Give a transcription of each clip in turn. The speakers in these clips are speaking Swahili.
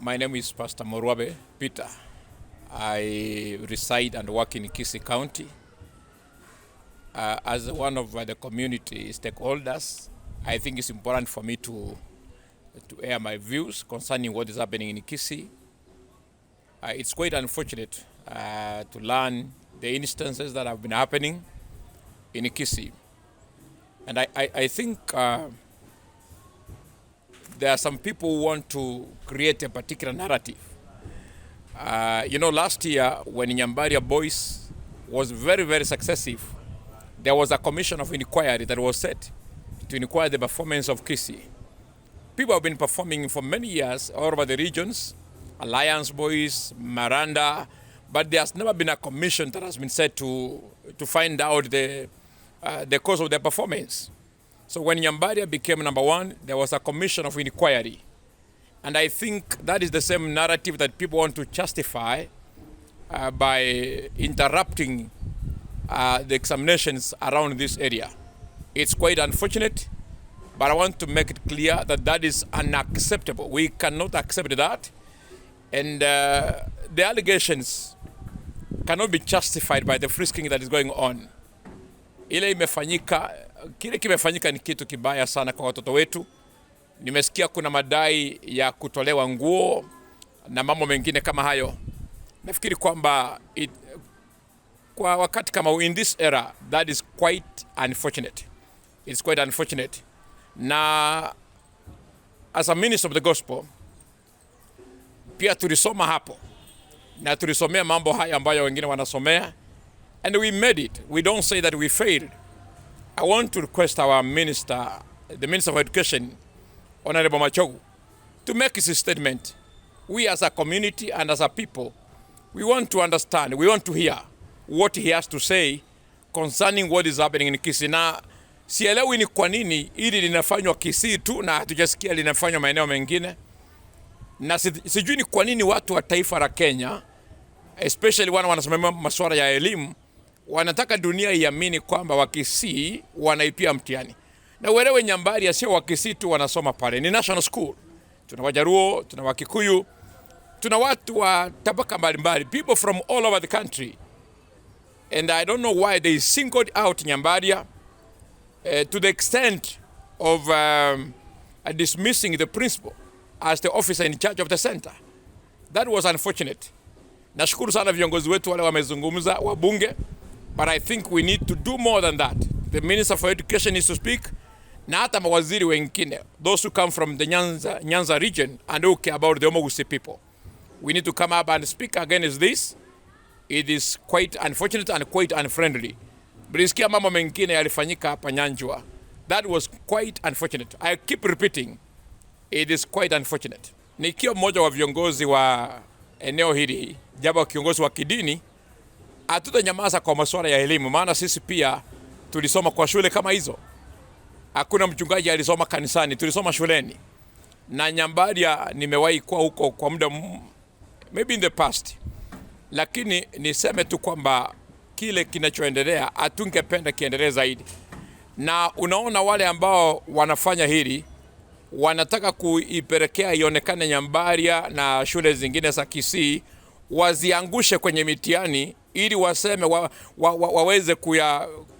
My name is Pastor Morwabe Peter. I reside and work in Kisii County. As one of the community stakeholders, I think it's important for me to air my views concerning what is happening in Kisii. It's quite unfortunate to learn the instances that have been happening in Kisii. And I think there are some people who want to create a particular narrative. Last year when Nyambaria Boys was very, very successive, there was a commission of inquiry that was set to inquire the performance of Kisii. People have been performing for many years all over the regions, Alliance Boys, Maranda, but there has never been a commission that has been set to find out the cause of their performance. So when Nyambaria became number one, there was a commission of inquiry. And I think that is the same narrative that people want to justify by interrupting the examinations around this area. It's quite unfortunate, but I want to make it clear that that is unacceptable. We cannot accept that. And the allegations cannot be justified by the frisking that is going on. Ile imefanyika, kile kimefanyika ni kitu kibaya sana kwa watoto wetu. Nimesikia kuna madai ya kutolewa nguo na mambo mengine kama hayo. Nafikiri kwamba kwa wakati kama huu, in this era, that is quite unfortunate. It's quite unfortunate. Na as a minister of the gospel pia tulisoma hapo na tulisomea mambo haya ambayo wengine wanasomea and we made it. We don't say that we failed. I want to request our minister, the Minister of Education, Honorable Machogu, to make his statement. We as a community and as a people, we want to understand, we want to hear what he has to say concerning what is happening in Kisii. Na sielewi ni kwa nini hili linafanywa Kisii tu na hatujasikia linafanywa maeneo mengine, na sijui ni kwa nini watu wa taifa la Kenya, especially wana wanasimamia masuala ya elimu, wanataka dunia iamini kwamba Wakisii wanaibia mtihani. Na uelewe Nyambaria sio Wakisii tu wanasoma pale, ni national school. Tuna Wajaluo, tuna Wakikuyu, tuna watu wa tabaka mbalimbali, people from all over the country. And I don't know why they singled out Nyambaria to the extent of dismissing the principal as the officer in charge of the center. That was unfortunate. Nashukuru sana viongozi wetu wale wamezungumza, wabunge, but I think we need to do more than that. The Minister for Education needs to speak, na hata mawaziri wengine, those who come from the Nyanza region and who care about the Omogusii people. We need to come up and speak against this. It is quite unfortunate and quite unfriendly. Mlisikia mambo mengine yalifanyika hapa Nyanjwa. That was quite unfortunate. I keep repeating, it is quite unfortunate. Nikiwa mmoja wa viongozi wa eneo hili, japo kiongozi wa kidini, hatutanyamaza kwa masuala ya elimu, maana sisi pia tulisoma kwa shule kama hizo. Hakuna mchungaji alisoma kanisani, tulisoma shuleni. Na Nyambaria nimewahi kuwa huko kwa muda maybe in the past, lakini niseme tu kwamba kile kinachoendelea hatungependa kiendelee zaidi. Na unaona wale ambao wanafanya hili wanataka kuipelekea ionekane Nyambaria na shule zingine za Kisii waziangushe kwenye mitihani ili waseme waweze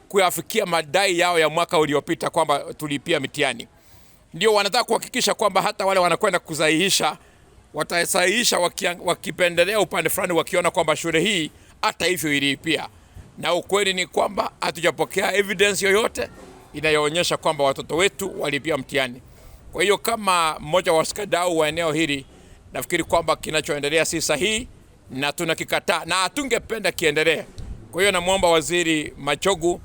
kuyafikia madai yao ya mwaka uliopita kwamba tulipia mitihani. Ndio wanataka kuhakikisha kwamba hata wale wanakwenda kusahihisha watasahihisha wakipendelea upande fulani, wakiona kwamba shule hii hata hivyo ilipia. Na ukweli ni kwamba hatujapokea evidence yoyote inayoonyesha kwamba watoto wetu walipia mtihani. Kwa hiyo kama mmoja wa washikadau wa eneo hili, nafikiri kwamba kinachoendelea si sahihi na tunakikataa na hatungependa kiendelee. Kwa hiyo namwomba Waziri Machogu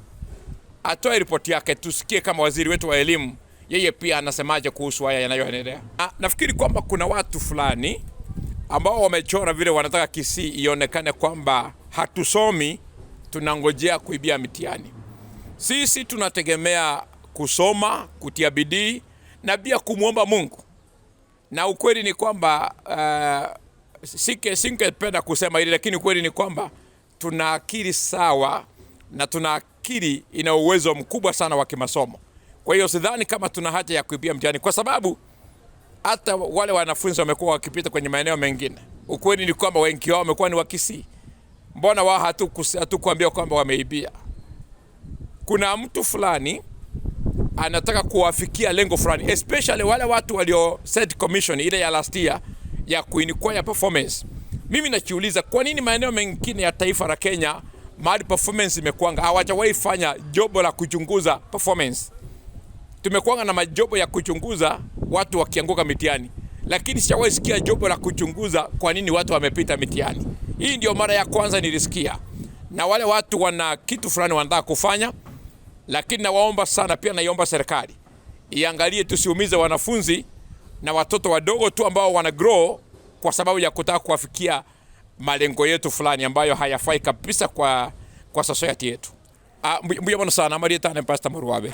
atoe ripoti yake, tusikie kama waziri wetu wa elimu yeye pia anasemaje kuhusu haya yanayoendelea. Nafikiri kwamba kuna watu fulani ambao wamechora vile wanataka Kisii ionekane kwamba hatusomi, tunangojea kuibia mitihani. Sisi tunategemea kusoma, kutia bidii na pia kumwomba Mungu. Na ukweli ni kwamba singependa kusema hili, lakini ukweli ni kwamba tuna akili sawa na tuna akili ina uwezo mkubwa sana wa kimasomo. Kwa hiyo sidhani kama tuna haja ya kuibia mtihani, kwa sababu Hata wale wanafunzi wamekuwa wakipita kwenye maeneo mengine, ukweli ni kwamba wengi wao wamekuwa ni Wakisii. Mbona wao hatukuambia kwamba wameibia? Kuna mtu fulani anataka kuwafikia lengo fulani, especially wale watu walio set commission ile ya last year ya kuinquire performance. Mimi najiuliza kwa nini maeneo mengine ya taifa la Kenya mahali performance imekuanga hawajawahi fanya jopo la kuchunguza performance. Tumekuanga na majopo ya kuchunguza watu wakianguka mitihani, lakini sijawahi sikia jopo la kuchunguza kwa nini watu wamepita mitihani. Hii ndio mara ya kwanza nilisikia, na wale watu wana kitu fulani wanataka kufanya, lakini nawaomba sana pia, naiomba serikali iangalie tusiumize wanafunzi na watoto wadogo tu ambao wana grow kwa sababu ya kutaka kuwafikia malengo yetu fulani ambayo hayafai kabisa kwa society yetu. Ah, mbuya mono sana marietane Pastor Murwabe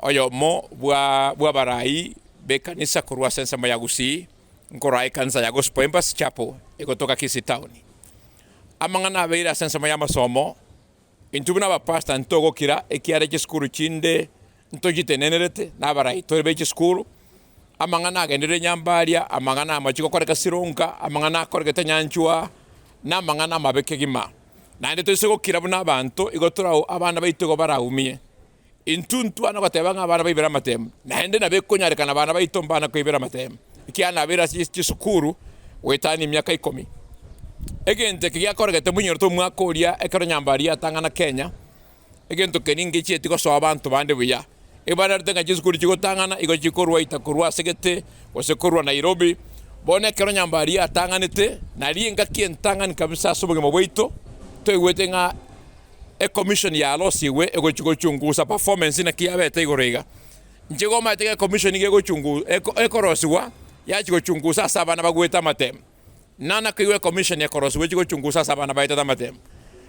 oyo mo bwa barai bekanisa korwa sensa ya Gusii nkorai kanisa ya Gospel Embassy Chapel ikotoka Kisii Town. Amang'ana abeire ase ensemo ya amasomo intwe buna abapastor ntogokira ekiara chisukuru chinde ntochitenenerete na abarai tore be chisukuru. Amang'ana agenderere nyambaria, amang'ana amachi gokoreka sironka, amang'ana akoregete nyanchwa na amang'ana amabe kegima. Naende toise gokira buna abanto igo torau abana baito igo baraumie. Intwe ntwana goteba ng'a abana baibere amatemo, naende nabo ekonyarekana abana baito mbana koibera amatemo. Ekiagera nabere ase chisukuru goetania emiaka ikomi. Egento eke giakoregete monyorete omwaka oria ekero nyambaria yatang'ana Kenya, egento keria ngechieti gosoa abanto bande buya. Ebararete ng'a chisukuru chigotang'ana igo chikorwa ita korwa ase gete gose korwa Nairobi. Bono ekero nyambaria yatang'anete, nari engaki entang'ani kabisa ase obogima bwaito, toigwete ng'a ecommission yarosiwe egochi gochungusa performance naki yabete igoro iga. Inche igo omanyete ng'a ecommission iga egochungu ekorosiwa, yachi gochungusa ase abana bagwete amatemo. Nana koigwa ecommission ekorosiwa echi gochungusa ase abana baetete amatemo.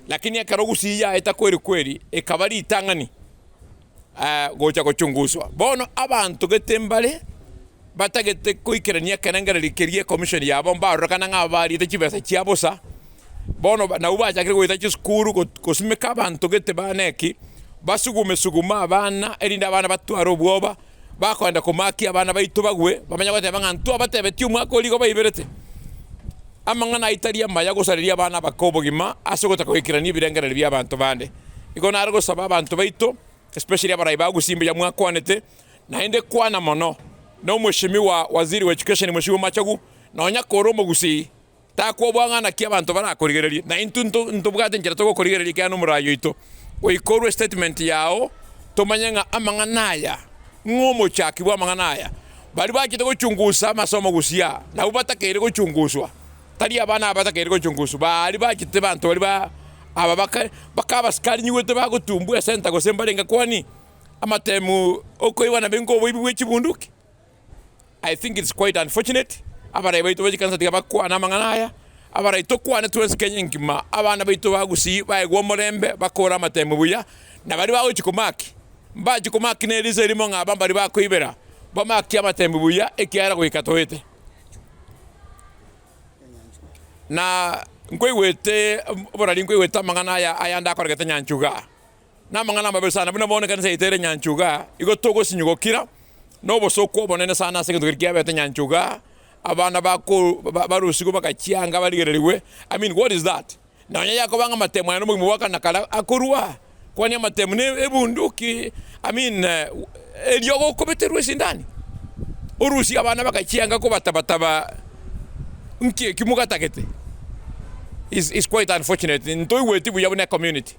Lakini ekero gusii yaeta kweri kweri, ekaba ritang'ani gocha gochunguswa. Bono abanto gete mbare batagete koikerania ekerengererio keria ecommission yabo mbarorekana ng'a bariete chibesa chia bosa. Bono nabwo bachakire goeta chisukuru gosimeka abanto gete bana eki, basugume suguma abana erinde abana batware obwoba, bakoenda komakia abana baito bagwe, bamanye goteba ng'a intwe abatebetie omwaka oria igo baiberete. Amang'ana ayio tari amaya gosareria abana abake obogima ase ogotaka goikerania ebirengererio bia abanto bande. Igo nare gosaba abanto baito, especially abarai ba Gusii mbuya mwakwanete, naende kwana mono na omweshimiwa waziri wa education Mheshimiwa Machogu, nonya kore omogusii, takwoboa ng'a naki abanto barakorigererie, na intwe ntobwate enchera togokorigereria ekiagera na omorai oito. Goika orwe estatement yao, tomanye ng'a amang'ana aya, ng'a omochaki bwa amang'ana aya, baria bachete gochungusa amasomo Gusii aa, nabwo batakeire gochunguswa, tari abana aba batakeire gochunguswa, baria bachete banto baria ba aba baka mpaka abasikari nyigwete bagotumbwa esenta gose mbarenge kwani amatemu okoigwa nabe nkoboibi bwe chibunduki. I think it's quite unfortunate, abarai baito ba chikanisa tiga bakwane amang'ana aya, abarai tokwane twensi Kenya engima, abana baito ba Gusii baegwe omorembe, bakore amatemu buya, na baria bagochi komaki, mbachi komaki na eriso erimo ng'a aba mbari bakoibera, bamakie amatemu buya ekiagera goika toete. Na nkoigwete oborari nkoigwete amang'ana aya ayande akoregete Nyanchuga. Na amang'ana amabe sana buna bono ekanisa yaito ere Nyanchuga, igo togosinyugokira, na obosooku obonene sana ase egento keria kiabete Nyanchuga, abana bako barusigwe bakachianga barigererigwe, I mean what is that? Nonya yakoba ng'a amatemo aya na omogima bwa kare na kare akorwa, kwani amatemo na ebunduki, I mean eriogo okobeterwa esindani, orusie abana bakachianga kobatabataba nki eki mogatagete? Is quite unfortunate, ntoigweti buya buna ecommunity.